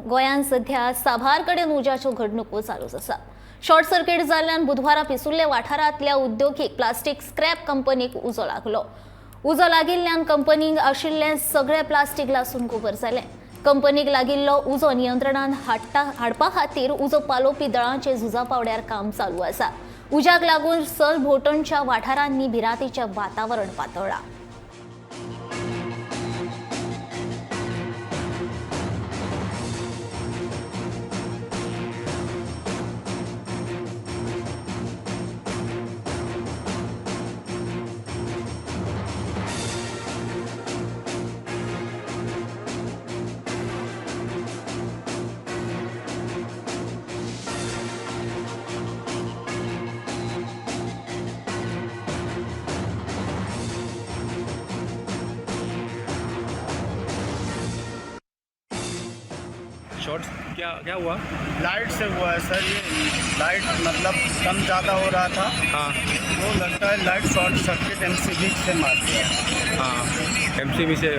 गोंयांत सध्या साबार कडेन उज्याच्यो घडणुको चालूच आसा. शॉर्ट सर्किट जाल्ल्यान बुधवारा पिसुर्ले वाठारांतल्या उद्योगीक प्लास्टीक स्क्रॅप कंपनीक उजो लागलो. उजो लागिल्ल्यान कंपनीक आशिल्लें सगळें प्लास्टीक लासून गोबर जालें. कंपनीक लागिल्लो उजो नियंत्रणात हाडपा खातीर उजो पालोवपी दळांचे झुजा पावड्यार काम चालू आसा. उज्याक लागून सरभोंवतणच्या वाठारांनी भिरांतीचें वातावरण पातळ्ळां. शॉर्ट क्या क्या हुआ? लाइट से हुआ है सर, ये लाइट मतलब कम ज़्यादा हो रहा था। हाँ। वो लगता है लाइट शॉर्ट सर्किट एमसीबी से मार दिया। हाँ, एमसीबी से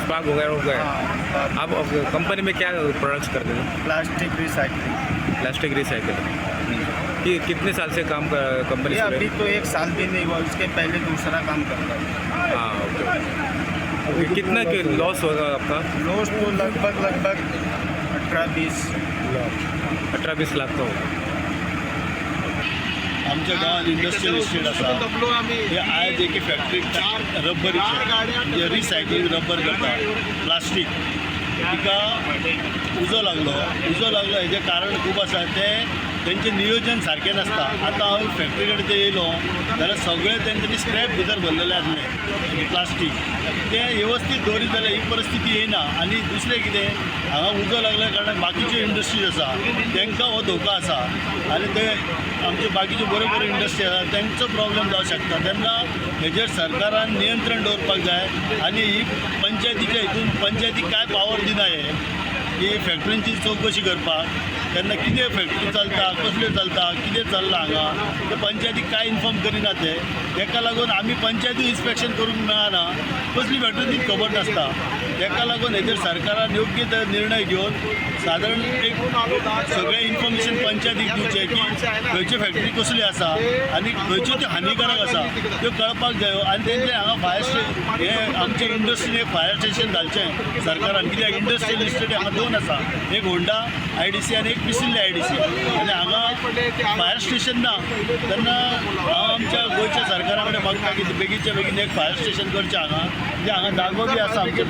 स्पार्क हो गया हो गया। हाँ। आप कंपनी में क्या प्रोडक्ट्स करते थे? Plastic recycling. प्लास्टिक रिसाइकल कि कितने साल से काम कर कंपनी ये से? अभी तो एक साल भी नहीं हुआ, उसके पहले दूसरा काम करता था। हाँ, ओके ओके। कितना लॉस होगा आपका? लॉस तो लगभग लगभग 18-20। 18-20 लाख का होगा। आमच्या गांवांत इंडस्ट्रियल इस्टेट आसा. हे आयज एके फॅक्टरीक रब्बरीचे म्हणजे रिसायकलींग रब्बर करता प्लास्टीक, तिका उजो लागलो. उजो लागलो हेजें कारण खूब आसा, तें तेंचें नियोजन सारकें नासता. आतां हांव फॅक्टरी कडेन ते येयलो जाल्यार सगळें तेंच्यांनी स्क्रॅप भितर भरलेलें आसलें प्लास्टीक. तें वेवस्थीत दवरीत जाल्यार ही परिस्थिती येयना. आनी दुसरें कितें, हांगा उजो लागल्या कारणान बाकीच्यो इंडस्ट्रीज आसा तांकां हो धोको आसा आनी ते आमच्यो बाकीच्यो बऱ्यो बऱ्यो इंडस्ट्री आसा तांचो प्रॉब्लम जावंक शकता. तेन्ना हेजेर सरकारान नियंत्रण दवरपाक जाय आनी ही पंचायतीच्या हितून पंचायतीक कांय पावर दिना हे की फॅक्टरींची चवकशी करपाक. तेन्ना कितें फॅक्टरी चलता, कसल्यो चलता, कितें चल्लां हांगा ते पंचायतीक कांय इन्फॉर्म करिना. ते ताका लागून आमी पंचायती इन्स्पेक्शन करूंक मेळना, कसली फॅक्टरी ती खबर नासता. ताका लागून हेजेर सरकारान योग्य ते निर्णय घेवन सादारण एक सगळें इन्फॉर्मेशन पंचायतीक दिवचें की खंयची फॅक्टरी कसली आसा आनी खंयच्यो त्यो हानिकारक आसा त्यो कळपाक जायो. आनी तेंचे हांगा फायर स्टेशन हे आमचे इंडस्ट्रीन एक फायर स्टेशन घालचें सरकारान, कित्याक इंडस्ट्रियल इस्टेट हांगा दोन आसा, एक होंडा आयडीसी आनी एक पिसुर्ले आयडीसी, आनी हांगा फायर स्टेशन ना. तेन्ना हांव आमच्या गोंयच्या सरकारा कडेन मागता की बेगीनच्या बेगीन एक फायर स्टेशन करचें हांगा, कित्याक हांगा जागो बी आसा आमच्या.